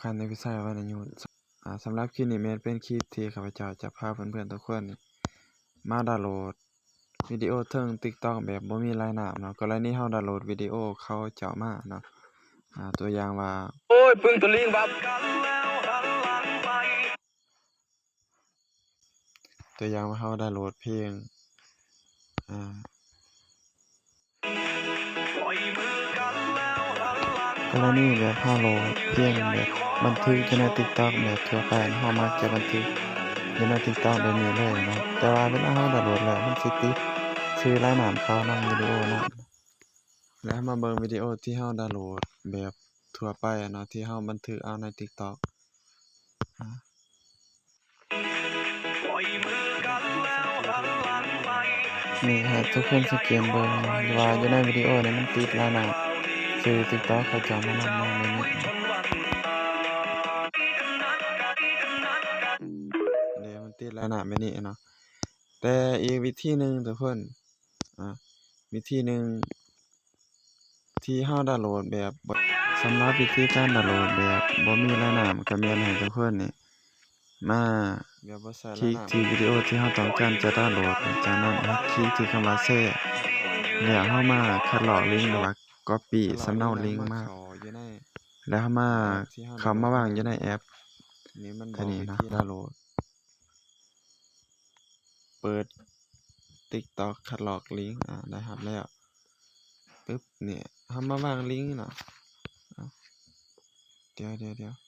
ຄັນທະວິໄຊ ວັນນະຍຸດ. ອາ ສຳລັບຄລິບນີ້ແມ່ນເປັນຄລິບທີ່ຂ້າພະເຈົ້າຈະພາເພື່ອນໆທຸກຄົນນີ້ມາດາວໂຫຼດວິດີໂອເທິງ TikTok ແບບບໍ່ມີລາຍນ້ຳເນາະ. ກໍລະນີເຮົາດາວໂຫຼດວິດີໂອເຂົາເຈົ້າມາເນາະ ອາ ຕົວຢ່າງວ່າ ໂອ້ຍ ປຶ້ງຕະລິງບັບ ຕົວຢ່າງວ່າເຮົາດາວໂຫຼດເພງ ອາ ກໍລະນີແບບເຮົາໂຫຼດເພງແບບບັນທຶກຢູ່ໃນ TikTok ແບບທົ່ວໄປ ເຮົາມັກຈະບັນທຶກຢູ່ໃນ TikTok ແບບນີ້ເລີຍເນາະ. ແຕ່ວ່າເວລາເຮົາດາວໂຫຼດແລ້ວ ມັນຊິຕິດຊື່ລາຍນ້ຳເຂົານຳ ວິດີໂອນຳ. ແລ້ວເຮົາມາເບິ່ງວິດີໂອທີ່ເຮົາດາວໂຫຼດແບບທົ່ວໄປເນາະ ທີ່ເຮົາບັນທຶກເອົາໃນ TikTok. ນີ້ໃຫ້ທຸກຄົນສັງເກດເບິ່ງວ່າຢູ່ໃນວິດີໂອນີ້ມັນຕິດລາຍນ້ຳຊື່ TikTok ເຂົາເຈົ້າມານຳເນາະ ໃນນີ້ ເດ້ ມັນຕິດລາຍນ້ຳແບບນີ້ເນາະ. ແຕ່ອີກວິທີໜຶ່ງທຸກຄົນ ອາ ວິທີໜຶ່ງທີ່ເຮົາດາວໂຫຼດແບບ ສຳລັບວິທີການດາວໂຫຼດແບບບໍ່ມີລາຍນ້ຳ ກໍແມ່ນໃຫ້ທຸກຄົນນີ້ມາຄລິກທີ່ວິດີໂອທີ່ເຮົາຕ້ອງການຈະດາວໂຫຼດ. ຈາກນັ້ນເຮົາຄລິກທີ່ຄຳວ່າແຊ ແລ້ວເຮົາມາຄັດລອກລິງ ຫຼືວ່າ copy ສຳເນົາລິງມາ ແລ້ວເຮົາມາ ເຂົ້າມາວາງຢູ່ໃນແອັບ ຕົວນີ້ເນາະ ດາວໂຫຼດ. ເປີດ TikTok ຄັດລອກລິງ ອາ ໄດ້ຮັບແລ້ວ ປຶບ ນີ້ ເຮົາມາວາງລິງເນາະ ດຽວໆ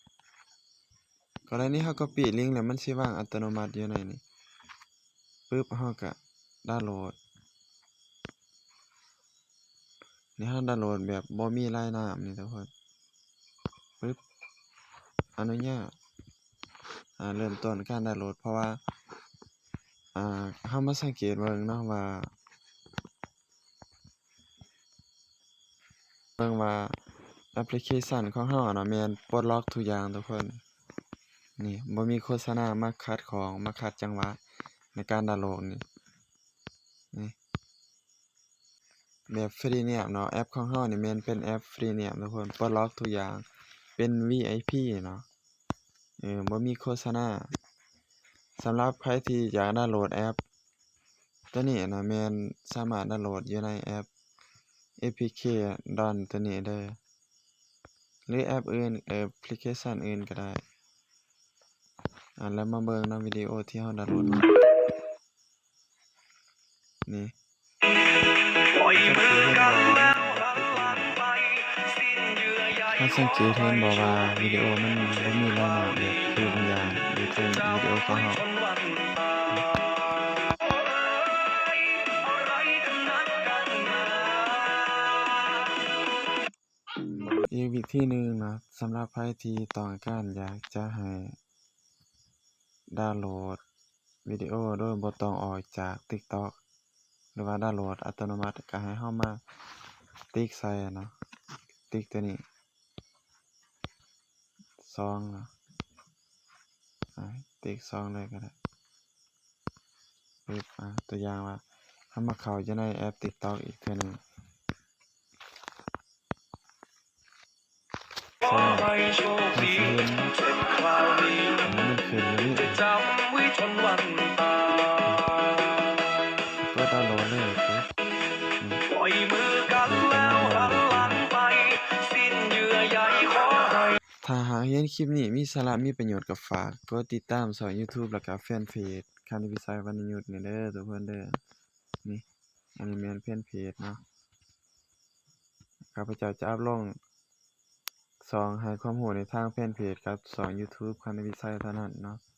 ໆ ກໍລະນີເຮົາ copy ລິງແລ້ວ ມັນຊິວາງອັດຕະໂນມັດຢູ່ໃນນີ້ ປຶບ ເຮົາກະດາວໂຫຼດ. ນີ້ເຮົາດາວໂຫຼດແບບບໍ່ມີລາຍນ້ຳນີ້ທຸກຄົນ ປຶບ ອະນຸຍາດ ອາ ເລີ່ມຕົ້ນການດາວໂຫຼດ ເພາະວ່າ ອາ ເຮົາມາສັງເກດເບິ່ງເນາະວ່າ ເບິ່ງວ່າແອັບພລິເຄຊັນຂອງເຮົາເນາະ ແມ່ນປົດລັອກທຸກຢ່າງທຸກຄົນ ນີ້ ບໍ່ມີໂຄສະນາມາຂັດຂອງ ມາຂັດຈັງຫວະໃນການດາວໂຫຼດນີ້ ນີ້ ແບບຟຣີມຽມເນາະ ແອັບຂອງເຮົານີ້ແມ່ນເປັນແອັບຟຣີມຽມທຸກຄົນ ປົດລັອກທຸກຢ່າງ ເປັນ ວີໄອພີ ເນາະ ເອີ ບໍ່ມີໂຄສະນາ. ສຳລັບໃຜທີ່ຢາກດາວໂຫຼດແອັບຕົວນີ້ເນາະ ແມ່ນສາມາດດາວໂຫຼດຢູ່ໃນແອັບ ເອພີເຄ ດອນ ຕົວນີ້ເດີ ຫຼືແອັບອື່ນ ແອັບພລິເຄຊັນອື່ນກໍໄດ້. ອາ ແລ້ວມາເບິ່ງນຳວິດີໂອທີ່ເຮົາດາວໂຫຼດມາ ນີ້ ທ່ານສັງເກດເຫັນບໍ່ວ່າວິດີໂອມັນບໍ່ມີລາຍນ້ຳແບບຄືບາງຢ່າງຢູ່ເທິງວິດີໂອຂອງເຮົາ? ອີກວິທີໜຶ່ງເນາະ ສຳລັບໃຜທີ່ຕ້ອງການຢາກຈະໃຫ້ດາວໂຫຼດວິດີໂອໂດຍບໍ່ຕ້ອງອອກຈາກ TikTok ຫຼືວ່າດາວໂຫຼດອັດຕະໂນມັດ ກໍໃຫ້ເຮົາມາຕິກໃສ່ເນາະ ຕິກຕົວນີ້ ສອງເນາະ ອາ ຕິກສອງເລີຍກໍໄດ້. ປຶບ ອາ ຕົວຢ່າງວ່າ ເຮົາມາເຂົ້າຢູ່ໃນແອັບ TikTok ອີກເທື່ອໜຶ່ງ ເຮົາຊິເຫັນ ອັນນີ້ມັນຂຶ້ນຢູ່ນີ້ ເປີດດາວໂຫຼດເລີຍ ປຶບ ນີ້ ນີ້ ກຳລັງດາວໂຫຼດ. ຖ້າຫາກເຫັນຄລິບນີ້ມີສາລະ ມີປະໂຫຍດ ກໍຝາກກົດຕິດຕາມຊ່ອງ YouTube ແລ້ວກໍແຟນເພຈ ຄຳນິວິໄຊ ວັນນະຍຸດ ນີ້ເດີທຸກຄົນເດີ. ນີ້ ອັນນີ້ແມ່ນແຟນເພຈເນາະ ຂ້າພະເຈົ້າຈະອັບລົງຊ່ອງໃຫ້ຄວາມຮູ້ໃນທາງແຟນເພຈກັບຊ່ອງ YouTube ຄຳນິວິໄຊ ເທົ່ານັ້ນເນາະ.